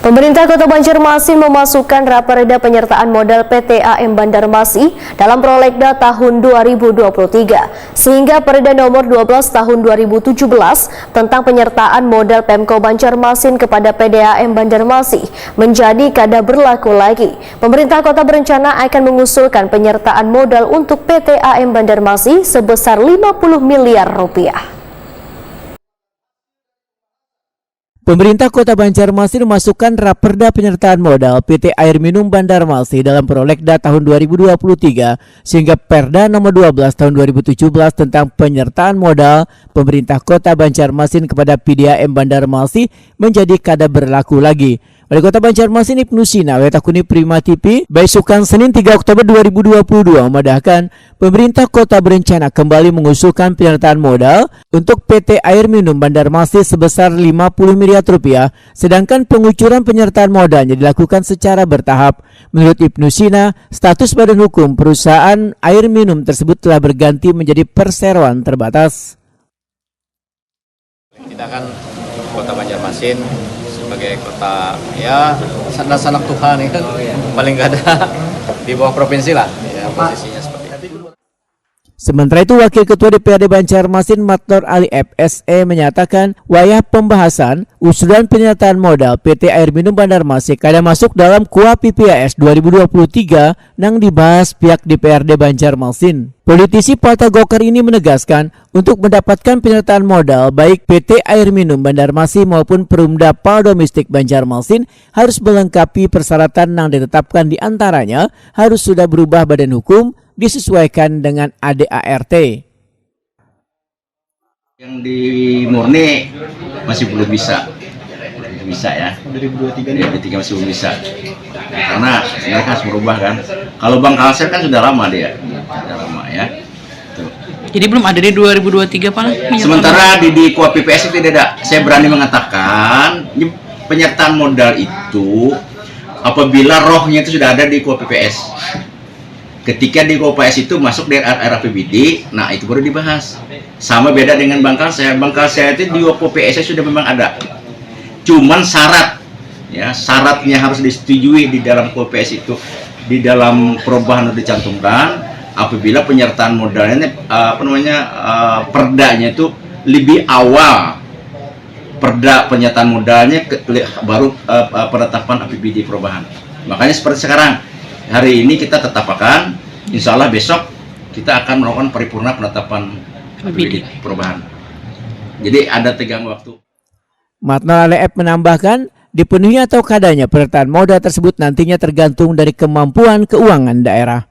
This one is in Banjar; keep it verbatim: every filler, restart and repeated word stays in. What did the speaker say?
Pemerintah Kota Banjarmasin memasukkan Raperda Penyertaan Modal P T A M Bandarmasi dalam Prolegda tahun dua ribu dua puluh tiga, sehingga Perda Nomor dua belas Tahun dua ribu tujuh belas tentang penyertaan modal Pemko Banjarmasin kepada P D A M Banjarmasi menjadi kada berlaku lagi. Pemerintah kota berencana akan mengusulkan penyertaan modal untuk P T A M Banjarmasin sebesar lima puluh miliar rupiah. Pemerintah Kota Banjarmasin memasukkan Raperda Penyertaan Modal P T Air Minum Bandarmasi dalam Prolegda tahun dua ribu dua puluh tiga, sehingga Perda Nomor dua belas Tahun dua ribu tujuh belas tentang penyertaan modal pemerintah Kota Banjarmasin kepada P D A M Bandarmasi menjadi kada berlaku lagi. Wali Kota Banjarmasin Ibnu Sina wetakuni Prima T V, baisukan Senin tiga Oktober dua ribu dua puluh dua, memadahkan pemerintah kota berencana kembali mengusulkan penyertaan modal untuk P T Air Minum Bandarmasi sebesar lima puluh miliar rupiah, sedangkan pengucuran penyertaan modalnya dilakukan secara bertahap. Menurut Ibnu Sina, status badan hukum perusahaan air minum tersebut telah berganti menjadi perseroan terbatas. Kita kan Kota Banjarmasin sebagai kota, ya, sanak-sanak Tuhan, ya kan, paling kada di bawah provinsi lah, ya, posisinya seperti itu. Sementara itu, Wakil Ketua D P R D Banjarmasin Matnor Ali F S E menyatakan, wayah pembahasan usulan penyertaan modal P T Air Minum Bandarmasi kada masuk dalam KUA P P A S dua ribu dua puluh tiga nang dibahas pihak D P R D Banjarmasin. Politisi Partai Golkar ini menegaskan, untuk mendapatkan penyertaan modal, baik P T Air Minum Bandarmasi maupun Perumda Pal Domestik Banjarmasin harus melengkapi persyaratan nang ditetapkan, di antaranya harus sudah berubah badan hukum, disesuaikan dengan A D A R T. Yang di murni masih belum bisa. Belum bisa, ya. dua ribu dua puluh tiga nih. Dua ribu dua puluh tiga masih belum bisa. Karena mereka harus merubah, kan. Kalau Bank Kalsel kan sudah lama dia. Sudah lama, ya. Tuh. Jadi belum ada di dua ribu dua puluh tiga, Pak? Sementara di, di KUA P P S itu tidak ada. Saya berani mengatakan, ini penyertaan modal itu apabila rohnya itu sudah ada di KUA P P S. Ketika di KUA P P S itu masuk di R R A P B D, nah, itu baru dibahas. Sama beda dengan Bank Kalsel. Bank Kalsel itu di KUA P P S sudah memang ada. Cuman syarat, ya, syaratnya harus disetujui di dalam KUA P P S itu, di dalam perubahan itu dicantumkan, apabila penyertaan modalnya, eh, apa namanya, eh, perdanya itu lebih awal perda penyertaan modalnya ke, le-, baru, eh, eh, penetapan A P B D perubahan. Makanya seperti sekarang, hari ini kita tetapkan, insya Allah besok kita akan melakukan paripurna penetapan A P B D perubahan. Jadi ada tegang waktu. Matnor Alef menambahkan, dipenuhi atau kadanya penyertaan modal tersebut nantinya tergantung dari kemampuan keuangan daerah.